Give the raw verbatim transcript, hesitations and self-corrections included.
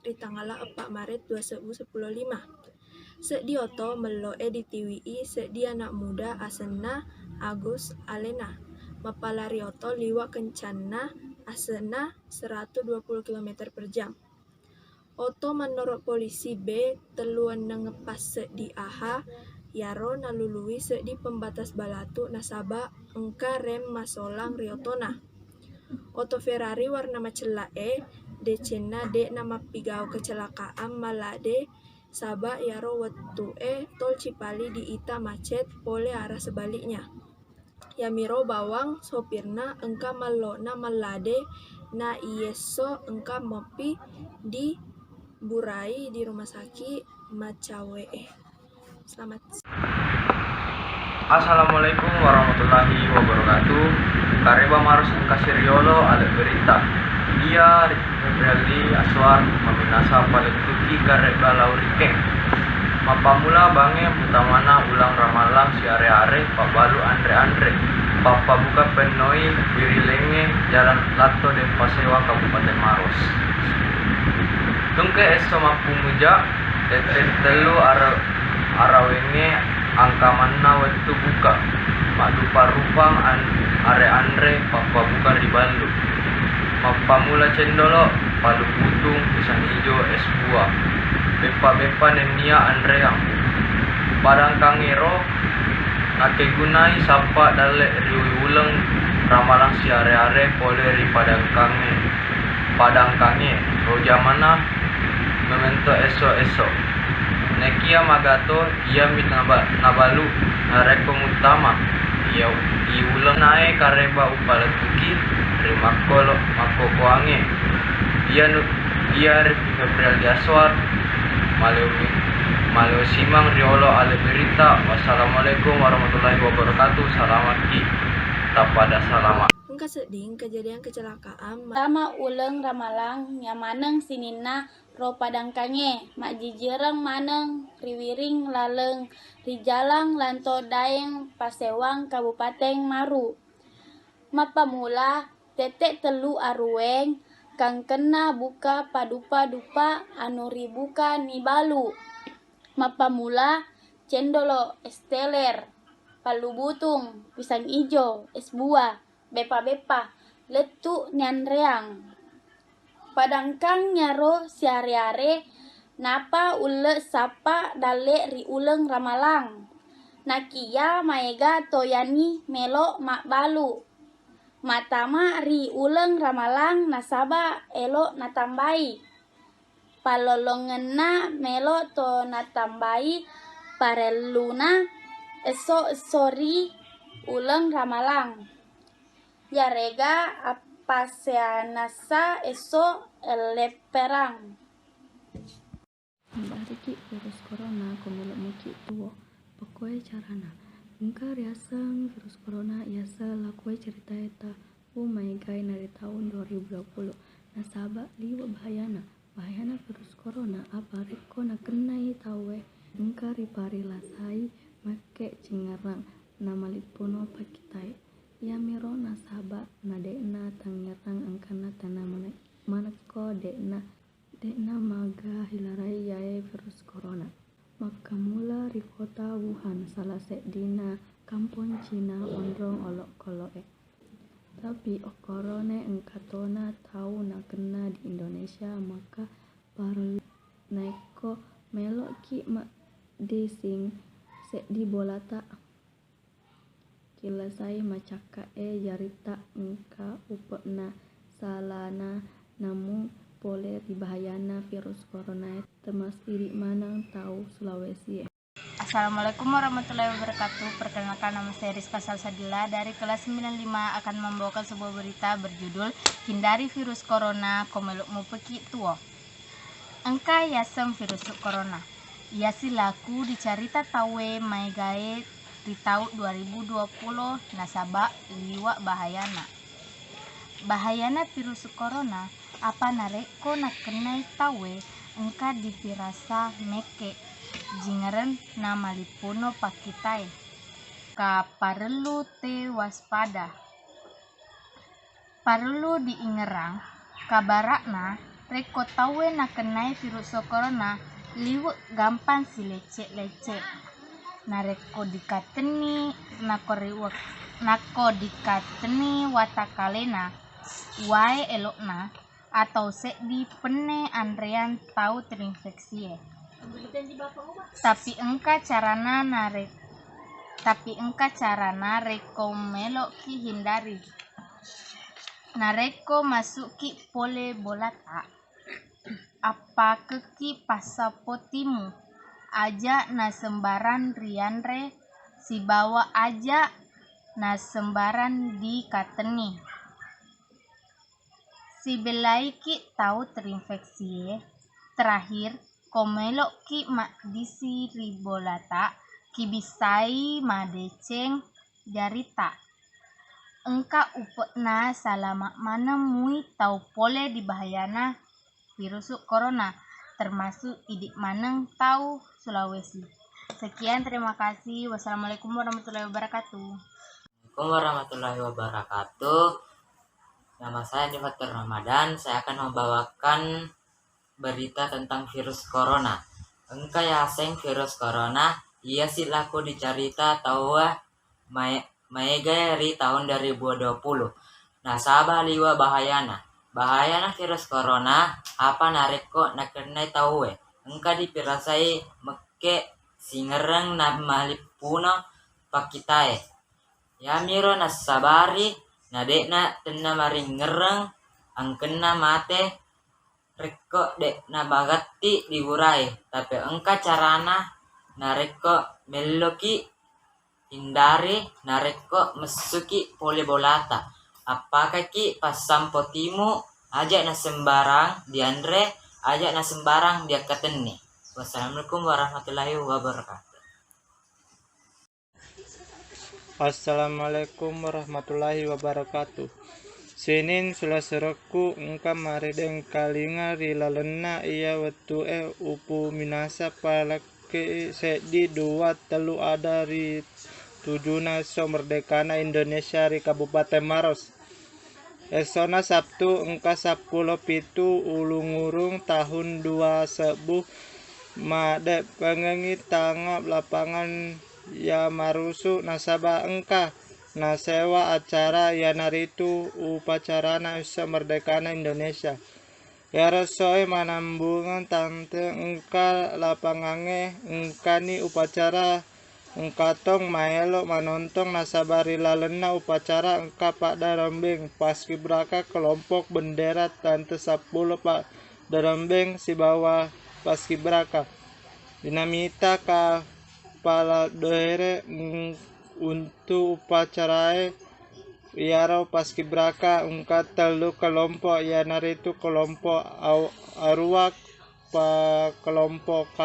ri tanggal eppa Maret dua sebbu seppulo lima. Seddi oto mello'e ditiwi'i seddi anak muda asenna Agus alena. Mappalari oto liwa' kencanna asenna seratu dua puluh kilometer per jam. Oto menurut polisi B tellu enneng eppa seddi aha yaro nalului seddi pembatas balatu nasaba engka rem masolang ri otona. Oto Ferrari warna macella'e decenna de'na mappigau kecelakaan mallade saba yaro wettu'e tol Cipali diita macet pole arah sebaliknya. Yamiro bawang sopirna engka mello'na mallade na iyesso engka moppi diburai di rumah sakit Macawe'e. Selamat. Assalamualaikum warahmatullahi wabarakatuh. Kareba maros engka siriolo ale berita. Iya Rifki Febrialdi Aswar maminasa palettuki kareba laurikeng. Mappammula bangnge mutamana uleng ramalang siare-are pabbalu anre-anre. Pappabuka pennoi wirilengnge jalan Latto Denpasewang Kabupaten Maros. Tungke esso mappumuja tette tellu ara- arawengnge angkamanna wettu buka. Maddupa-rupang an- are-anre pappabuka ri ballu. Mappammula cendolo, palu butung, pisang ijo, es buah. Beppa-beppa nennia anreang. Padangkangngero nakkegunai sappa dalle ri uleng ramalang siare-are pole ri padangkangnge. Padangkangnge ro jamanna memento esso-esso. Nekia magato iyami naba- nabalu narekko muttama iya i uleng nae kareba upalettuki ri makkolo makkokoangnge. Iyanu iya Rifki Febrialdi Aswar. Maleo maleo simang riolo ale berita. Wassalamualaikum warahmatullahi wabarakatuh. Salamakki tappada salama. Engka sedding kejadian kecelakaan ma- Tama uleng ramalang nyamaneng sininna ro padangkangnge majjijireng maneng riwiring laleng ri Jalang Lanto Daeng Pasewang Kabupaten Maru. Mappammula tette tellu aruweng kangkenna buka padupa-dupa anu ribuka ni balu. Mappammula cendolo, es teler, pallu butung, pisang ijo, es buah, beppa-beppa lettu nianreang. Padangkang nyaro siare-are napa ulle sappa dalle ri uleng ramalang. Nakiya maega toyani melo mabbalu. Matama ri uleng ramalang nasaba elo natambai. Pallolongenna melo to natambai parelluna esso-esso ri uleng ramalang. Yarega appaseanassa esso ellepperang. Hindari ki virus corona ko melo muki tuo. Pokkoe carana. Engka riaseng virus corona iyaseng lakoe ceritae ta u maegae na ri taung dua ribu dua puluh. Nasaba liwe bahayana. Bahayana virus corona apa rekko nakennai tauwe engka riparilasai makke cingerrang namalippuno pakkitae. Iyamiro nasaba na de'na tangngerrang engkana tana mane- manekko de'na de'na maga hilarai iyae virus corona. Makkamula ri kota Wuhan, sala seddina kampong Cina onrong olokolo'e. Tapi okkorone engka tona tau nakenna di Indonesia, maka parellu naekko melo'ki maddising seddi bolata. Kilesai macakka'e jaritta engka upe'na salana namung pole ri bahayana virus coronae, temmas idi maneng tau Sulawesi e. Assalamualaikum warahmatullahi wabarakatuh. Perkenalkan, nama saya Rizka Salsabila dari kelas sembilan lima, akan membawakan sebuah berita berjudul Hindari Virus Corona, Ko Melo Mupeki Tuo. Engka yaseng virus corona. Iyasi laku dicarita tauwe maegae ri tau dua ribu dua puluh nasaba liwa bahayana. Bahayana virus corona, apa narekko nakennai tauwe engka dipirasa mekke, jingereng na malippuno pakkitae. Ka parellu te waspada. Parellu diingerang kabara'na Rekko tauwe nakennai virus corona, liweq gampang silecce-lecce. Narekko dikatenni, nako riwek-, nako dikatenni watakkalena, wae eloqna, atau seddi penne anreang tau terinfeksie. Tapi engka carana nare-, tapi engka carana rekko meloqki hindari. Narekko masukki pole bolata, appakekki passapotimu, aja nasembarang rianre, sibawa aja nasembarang dikatenni. Sibellaiki tau terinfeksie. Terakhir, ko meloqki maddisi ri bolata, kibissai madeceng jarita. Engka upeqna salama maneng mui tau pole di bahayana virus corona, termasuk idiq maneng tau Sulawesi. Sekian, terima kasih. Wassalamualaikum warahmatullahi wabarakatuh. Assalamualaikum warahmatullahi wabarakatuh. Nama saya Andi Fatur Ramadan. Saya akan membawakan berita tentang virus corona. Engka yaseng virus corona, iyasi lako dicarita tauwe mae-, maega ri taung dua ribu dua puluh. Nasaba liwe bahayana. Bahayana virus corona, apa narekko nakennai tauwe, engka dipirasai mekke singerreng na malippuno pakkitae. Yamiro nassabari nadeqna tenna maringerreng angkenna mate rekko deqna magatti di burae, tapi engka carana narekko melloki hindari narekko messuki pole bolata. Appakaki passampotimu, aja nasembarang dianre, aja nasembarang diakkatenni. Wassalamualaikum warahmatullahi wabarakatuh. Assalamualaikum warahmatullahi wabarakatuh. Sining sulaserekku engka maridengkalinga ri lalenna iya wettu'e upu minasa palekke'i seddi dua tellu ada ri tujuna esso merdekana Indonesia ri Kabupaten Maros. Essona Sabtu engka seppulo pitu ulung-urung tahun dua sebbu maddepengengngi tangap lapangan iya marusu nasaba engka nasewa acara iyanaritu upacarana esso merdekana Indonesia. Iyaro essoe manambungeng tante engka lapangangnge, engkani upacara, engka tong maelo manontong nasaba ri lalenna upacara engka paddarembeng paskibraka kelompok bendera tante seppulo paddarembeng sibawa paskibraka. Dinamita kapala daere, mm, untu upacarae iyaro paskibraka engka tellu kelompok, iyanaritu kelompok au-, aruwa, pa kelompok